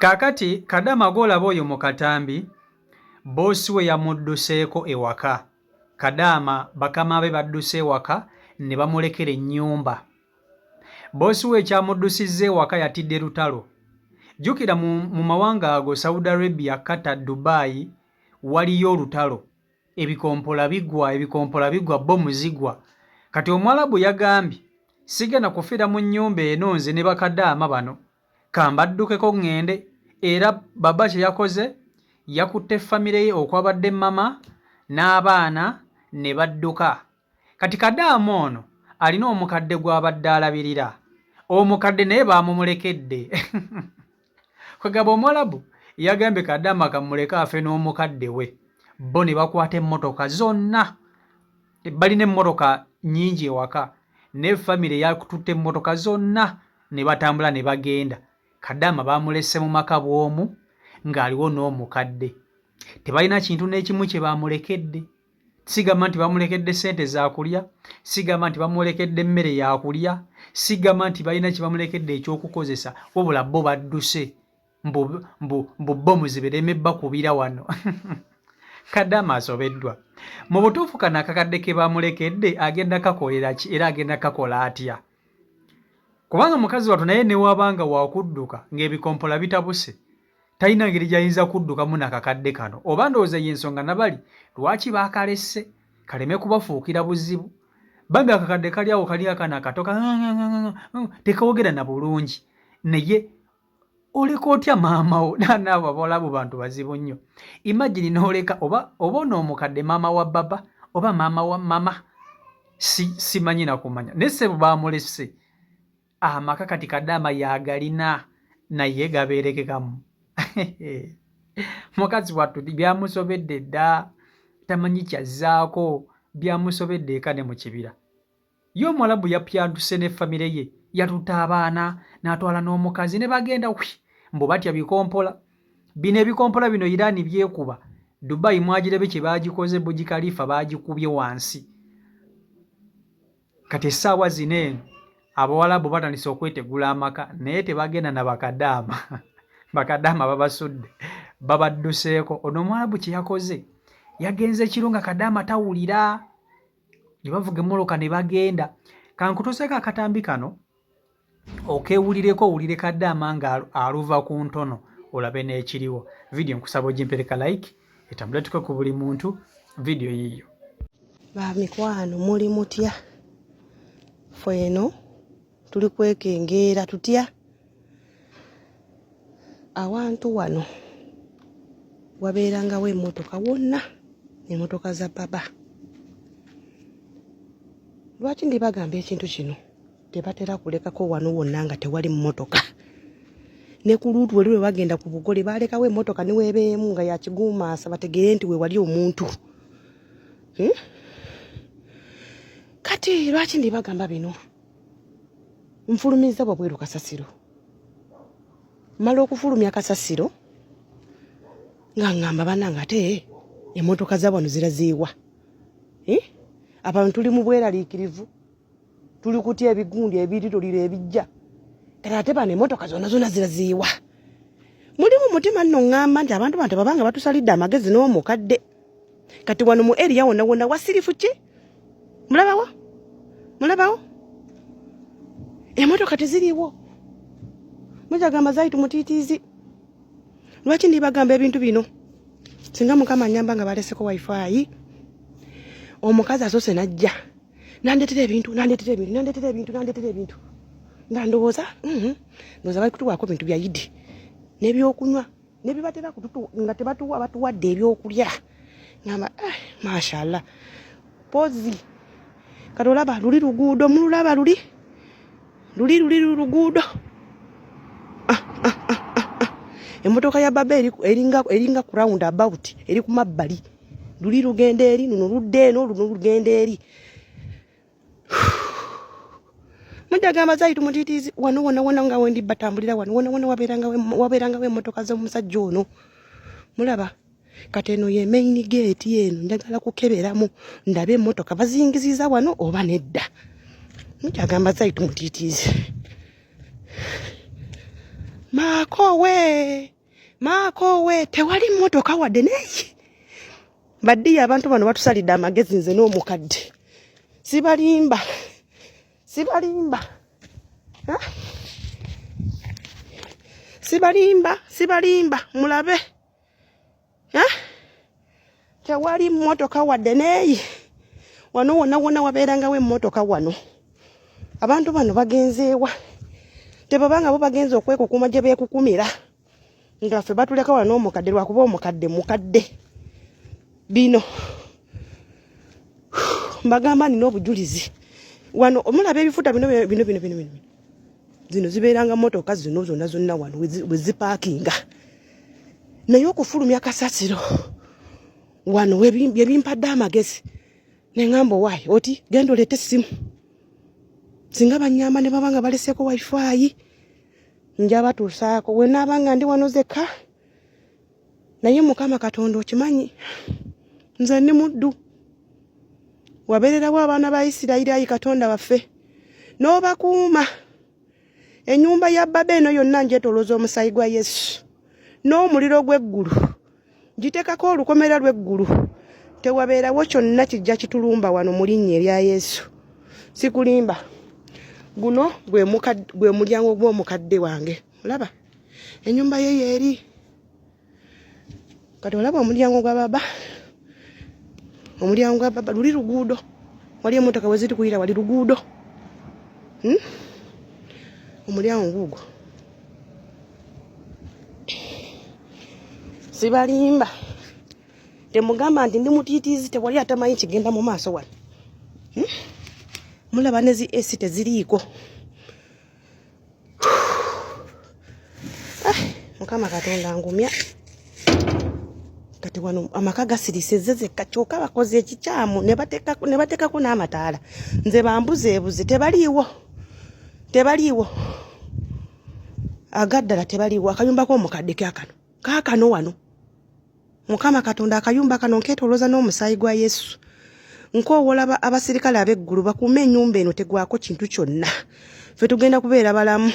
Kaakati Kadama gw'olaba oyo mu katambi, bboosi we yamudduseeko ewaka. Kadaama bakama be badduse ewaka ne bamulekera ennyumba. Bboosi we ekyamuddusizza ewaka yatidde lutalo. Jjukira mu mawanga ago Saudi Arabia, Qatar, Dubai waliyo olutalo. Ebikompola bigwa, ebikompola bigwa, bbomu zigwa. Kati Omuwalabu yagambye sigenda kufiira mu nnyumba eno nze ne bakadaama bano. Kambaddukeko ŋŋende era baba kye yakoze yakutte famire ye okwabadde mama n'abaana ne badduka. Kati kadaama ono alina omukadde gw'abadde alabirira. Omukadde naye baamumulekedde. Kwegamba Omuwalabu yagambye kadaama kamuleke afe n'omukadde we. Bo ne bakwata emmotoka zonna. Balina emmotoka nnyingi ewaka naye famire yakututte emmotoka zonna ne batambula ne bagenda. Kadaama baamulese mu maka bw'omu ng'aliwo n'omukadde. Tebalina kintu n'ekimu kye baamulekedde. Sigamba nti bamulekedde ssente za kulya, sigamba nti bamulekedde mmere ya kulya, sigamba nti balina kye bamulekedde eky'okukozesa, wabula bo badduse mbu mbu mbu bbomu zibereme bakubira wano. Kadaama asobeddwa. Mu butuufu kano akakadde ke bamulekedde agenda kakolera ki era agenda kakola atya? Kubanga mukazi wattu naye newaba nga wakudduka ng'ebikompola bitabuse talina ngeri gy'ayinza kuddukamu na kakadde kano oba ndowooza y'ensonga nabali lwaki baakalesse kaleme kubafuukira buzibu. Bambi akakadde kali awo kali akaana akato tekawogera na bulungi naye oleka otya maama wo naabo abawalabu bantu bazibu nnyo imagine n'oleka oba oba ono omukadde maama wa baba oba maama wa mama si simanyi nakumanya naye ssebo baamulese amaka kati kadaama yagalina naye gabeerekekamu mukazi wattu byamusobedde dda tamanyi kyazzaako byamusobedde eka ne mu kibira. Ye Omuwalabu yapyantuse ne famire ye, yatutte abaana n'atwala n'omukazi ne bagenda wi mbu batya bikompola. Bino ebikompola bino Iran byekuba, Dubai mwagirabye kye baagikoze Burj Khalifa baagikubye wansi. Kati essaawa zino eno Abawalabu batandise okwetegula amaka naye tebagenda na bakadaama. Bakadaama babasudde babadduseeko. Ono Omuwalabu kye yakoze yagenze kiro nga kadaama tawulira. Ne bavuga emmoloka ne bagenda. Kankutuuseeko akatambi kano okeewulireko owulire kadaama nga aluva ku ntono olabe n'ekiriwo. Vidiyo nkusaba ogimpereka like etambule tuke ku buli muntu vidiyo yiiyo. Ba mikwano muli mutya? Ffe eno tuli kwekengeera tutya? Awantu wano wabeerangawo emmotoka wonna, emmotoka za baba. Lwaki ndi bagamba ekintu kino? Tebatera kulekako wano wonna nga tewali mmotoka. Ne ku luutu weri lwe bagenda ku bugole baalekawo emmotoka ne weebeemu nga ya kiguumaasa bategeere nti we wali omuntu. Hmm? Kati lwaki ndi bagamba bino? Nfulumizza wabweru kasasiro. Mmala okufulumya kasasiro nga ŋŋamba banange ate emmotoka za wano ziraziiwa. Eh? Abantu tuli mu bweraliikirivu, tuli kutya ebigundi ebiriroliro ebijja, kati ate bano emmotoka zonna zonna ziraziiwa. Muli mu mutima nno ŋŋamba nti abantu bano tebabanga batusalidde amagezi n'omukadde. Kati wano mu area wonna wonna wasirifu ki? Mulabawo? Mulabawo? Emmotoka teziriiwo. Mujagamba zaitu mutiitiizi. Lwaki ndibagamba ebintu bino? Singa Mukama anyamba nga baleseko wifi. Omukazi asoose n'ajja nandetera ebintu nandetera ebintu nandetera ebintu nandetera ebintu nga ndowooza ndowooza bali kutuwaako bintu bya yidi n'ebyokunywa nebibatera kututu nga tebatuwa batuwadde ebyokulya ngamba eh, mashallah pozi kati olaba luli luguudo mululaba luli luli luli luguudo ah, ah, ah, ah, ah. Emotoka ya baba eringa eringa ku round about eri ku mabbali luli lugenda eri luno ludda eno luno lugenda eri. Mujagamba zaitu mutitizi wano wona wona nga wendi batambulira wano wona wona wabeerangawo emmotoka z'omusajja ono. Mulaba kati eno ye main gate eno njagala kukeberamu ndabe emmotoka bazingiziza wano oba nedda. Mujagamba zaitu mutitizi maako we. Maako we tewali mmotoka wadde naye baddiyo. Abantu bano batusalidde amagezi, nze n'omukadde. Sibalimba, sibalimba, sibalimba, sibalimba. Mulabe, tewali mmotoka wadde neeyi. Wano wonna wonna wabeerangawo emmotoka wano. Abantu bano bagenzeewa? Tebabanga bo bagenze okwekukuma gye beekukumira, nga ffe batuleka wano n'omukadde, lwakuba omukadde mukadde. Bino mbagamba nina obujulizi. Wano omulaba ebifuta bino bino bino bino bino, zino zibeeranga motoka zino zonna zonna wano we zipaakinga. Naye okufulumya kasasiro wano byebimpadde amagezi, neŋŋamba, owaayi oti genda oleete essimu. Singa banyamba ne baba nga baleseeko wifi, nja batuusaako wenaaba nga ndi wano zekka. Naye Mukama Katonda, okimanyi nze ndi muddu. Wabeererawo abaana ba Isirayiri, ayi Katonda waffe, n'obakuuma. Ennyumba ya baba eno yonna njetolooza omusaayi gwa Yesu n'omuliro gw'eggulu. Gitekako olukomera lw'eggulu, tewabeerawo kyonna kijja kitulumba wano mu linnya erya Yesu. Sikulimba, guno gwe mulyango gw'omukadde wange. Olaba ennyumba ye yeeri. Kati olaba omulyango gwa baba, omulyango gwa baba luli luguudo. Wali emotoka weziri kuyira, wali luguudo, Omulyango guugwo. Sibalimba, temugamba nti ndi mutiitiizi. Tewali atamanyi kigenda mu maaso wano, Mulaba ne zi AC teziriiko. Ah, Mukama Katonda ngumya. Kati wano amaka gasirise zezekka, kyokka bakoze ekikyamu ne bateekako n'amataala. Nze bambuzeebuze, tebaliiwo, tebaliiwo agaddala, tebaliiwo. Akayumba k'omukadde kakano, kaakano wano. Mukama Katonda, akayumba kano nkeetolooza n'omusaayi gwa Yesu. Nkoowola abasirikale ab'eggulu bakuume ennyumba eno, tegwako kintu kyonna. Ffe tugenda kubeera balamu.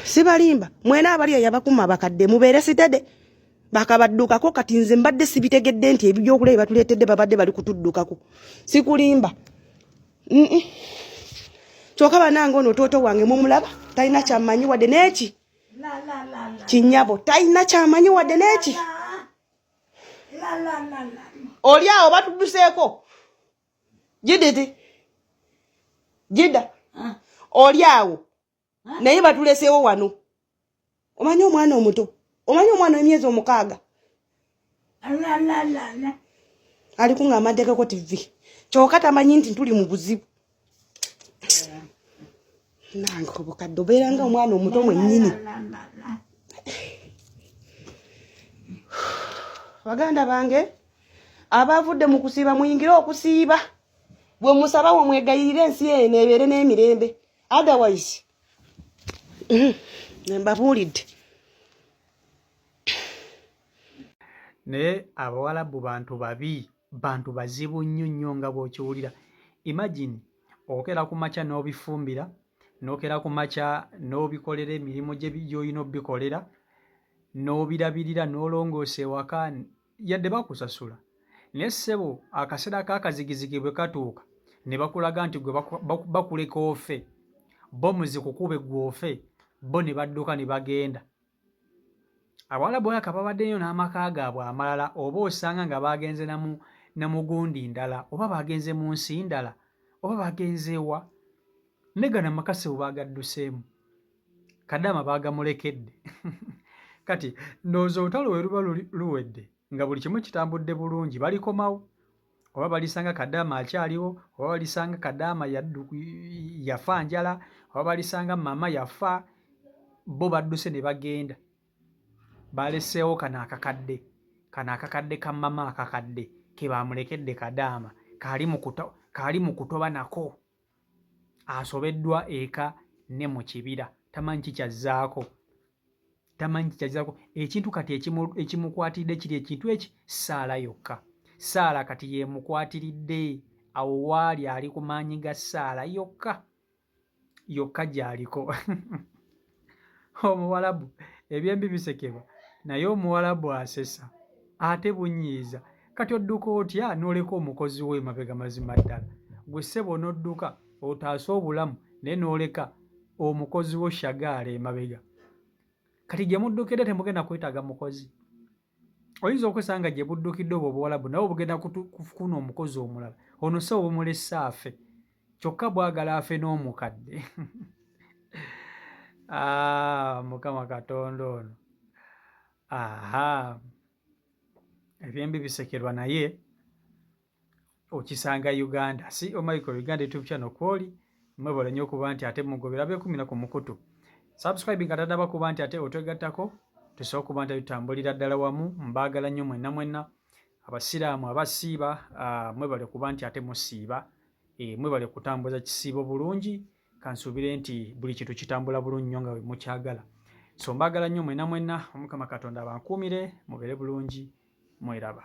Sibalimba, mwena abali eyabakuma abakadde, mubeere sitede, bakabaddukako. Kati nze mbadde sibitegedde nti ebyokulya bye batuleetedde babadde bali kutuddukako. Sikulimba. Kyokka banange, ono tooto wange mumulaba, talina kyamanyi wadde n'eki. Kinyabo talina kyamanyi wadde n'eki. Oli awo batudduseeko. Jiditi jida, oli awo naye batuleseewo wano. Omanyi omwana omuto, omanyi omwana w'emyezi 6 ali kuŋŋamba nteekeko TV, kyokka tamanyi nti tuli mu buzibu. Nange obukadde, obeera nga omwana omuto mwennyini. Baganda bange abavudde mu kusiiba, muyingire okusiiba. Bwe musaba, we mwegayirire ensi eno ebeere n'emirembe. Otherwise mbabuulidde. Naye Abawalabu bantu babi, bantu bazibu nnyo nnyo nga bw'okiwulira. Imagine okera ku makya n'obifumbira, n'okera ku makya n'obikolera emirimu gy'olina obikolera, n'obirabirira, n'olongoosa ewaka, yadde bakusasula. Naye ssebo, akaseera k'akazigizigi bwe katuuka, ne bakulaga nti gwe bakuleka ofe, bomu zikukube gwe ofe, bo ne badduka ne bagenda. Abawalabu aka babaddeyo n'amaka gaabwe amalala, oba osanga nga bagenze na mugundi ndala, oba bagenze mu nsi ndala, oba bagenze wa. Ne gano amaka, ssebo, bagadduseemu. Kadaama baagamulekedde. Kati ndowooza olutalo we luba luwedde, nga buli kimu kitambudde bulungi, balikomawo, oba balisanga kadaama akyaliwo, oba balisanga kadaama yafa njala, oba balisanga mama yafa. Bo badduse ne bagenda, baleseewo kano akakadde, kano akakadde ka mama, akakadde ke bamulekedde kadaama, kaali mu kutoba nako, asobeddwa eka ne mu kibira, tamanyi kikyazzaako, tamanyi kikyazzaako. Ekintu kati ekimukwatiridde kiri ekintu eki ssaala yokka. Ssaala kati yemukwatiridde awo waali, ali ku maanyi ga ssaala yokka yokka gy'aliko. Omuwalabu. Ebyembi bisekebwa naye omuwalabu asesa ate bunyiiza. Kati odduka otya n'oleka omukozi wo emabega? Mazima ddala gwe ssebo n'odduka otaase obulamu naye n'oleka omukozi wo shagaala emabega. Kati gye muddukidde temugenda kwetaaga mukozi. Oyinza okwesanga gye buddukidde obwo obuwalabu nabo bugenda kufuna omukozi omulala. Ono ssebo bumulesse afe, kyokka bwagala afe n'omukadde. Ah, Mukama Katonda ono. Aha, ebyembi bisekerwa naye okisanga Uganda. Si Michael Uganda YouTube channel kwoli mwebale nnyo okuba nti ate mugobera bekumira ku mukutu. Subscribe nga tadaba kuba nti ate otwegattako tusobola okuba nti tutambulira ddala wamu. Mbaagala nnyo mwenna mwenna abasiraamu abasiiba, mwebale kuba nti ate musiiba, mwebale kutambuza kisiibo bulungi. Kansuubire nti buli kintu kitambula bulungi nnyo nga bwe mukyagala. So mbaagala nnyo mwenna mwenna, Omukama Katonda abankuumire, mubeere bulungi, mweraba.